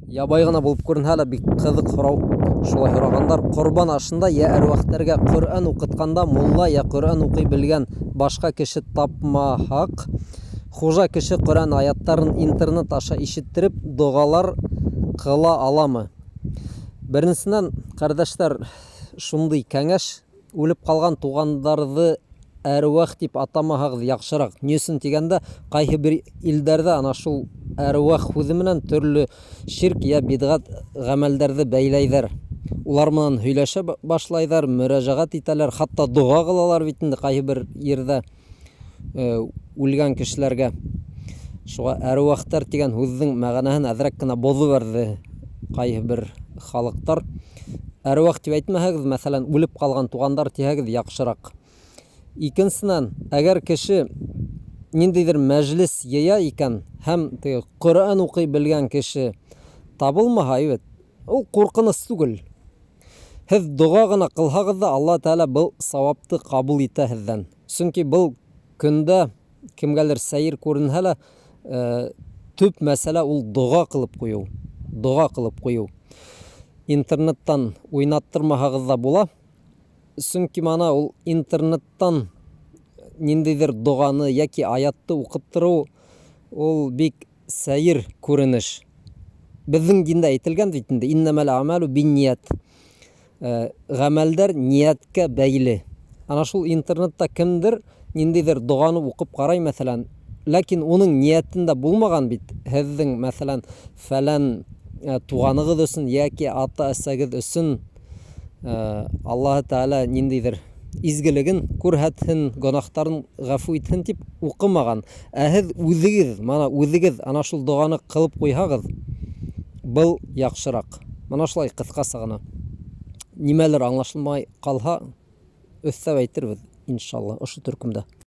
Ябай ғына булып күренһә лә, бик ҡыҙыҡ һорау. Шулай һорағандар: ҡорбан ашында йә әруахтәргә Ҡөрьән уҡытҡанда мулла йә Ҡөрьән уҡый белгән башҡа кеше тапмаһаҡ, хужа кеше Ҡөрьән аяттарын интернет аша ишеттереп, доғалар ҡыла аламы? Беренсенән, ҡәрҙәштәр, шундай кәңәш: үлеп ҡалған туғандарҙы әруах тип атамаһағыҙ яҡшыраҡ. Ни өсөн тигәндә, ҡайһы бер илдәрҙә ана шул әруах һүҙе менән төрлө ширк йә бидғәт ғәмәлдәрҙе бәйләйҙәр. Улар менән һөйләшә башлайҙар, мөрәжәғәт итәләр, хатта доға ҡылалар бит инде ҡайһы бер ерҙә үлгән кешеләргә. Шуға әруахтар тигән һүҙҙең мәғәнәһен әҙерәк кенә боҙоп бәрҙе ҡайһы бер халыҡтар. Әруах тип әйтмәһәгеҙ, мәҫәлән, үлеп ҡалған туғандар тиһәгеҙ яҡшыраҡ. Икенсенән, әгәр кеше ниндәйҙер мәжлес йыя икән һәм теге Ҡөрьән уҡый белгән кеше табылмаһа, әйбәт, ул ҡурҡыныс түгел. Һеҙ доға ғына ҡылһағыҙ ҙа, Алла Тәғәлә был сауапты ҡабул итә һеҙҙән. Сөнки был көндә кемгәлер сәйер күренһә лә, төп мәсьәлә ул доға ҡылып ҡуйыу. Доға ҡылып ҡуйыу. Интернеттан уйнаттырмаһағыҙ ҙа була. Сөнки мана ул интернеттан ниндәйҙер доғаны йәки аятты уҡыттырыу ул бик сәйер күренеш. Беҙҙең диндә әйтелгән бит инде: иннәмәл әмәлү бинният. Ғәмәлдәр ниәткә бәйле. Ана шул интернетта кемдер ниндәйҙер доғаны уҡып ҡарай, мәҫәлән, ләкин уның ниәтендә булмаған бит һеҙҙең, мәҫәлән, фәлән туғанығыҙ өсөн йәки ата-әсәгеҙ өсөн Аллаһы Тәғәлә ниндәйҙер изгелеген күрһәтһен, гонаһтарын ғәфү итһен тип уҡымаған. Ә һеҙ үҙегеҙ, мана үҙегеҙ ана шул доғаны ҡылып ҡуйһағыҙ, был яҡшыраҡ. Мана шулай ҡыҫҡаса ғына. Нимәлер аңлашылмай ҡалһа, өҫтәп әйтербеҙ, иншалла, ошо төркөмдә.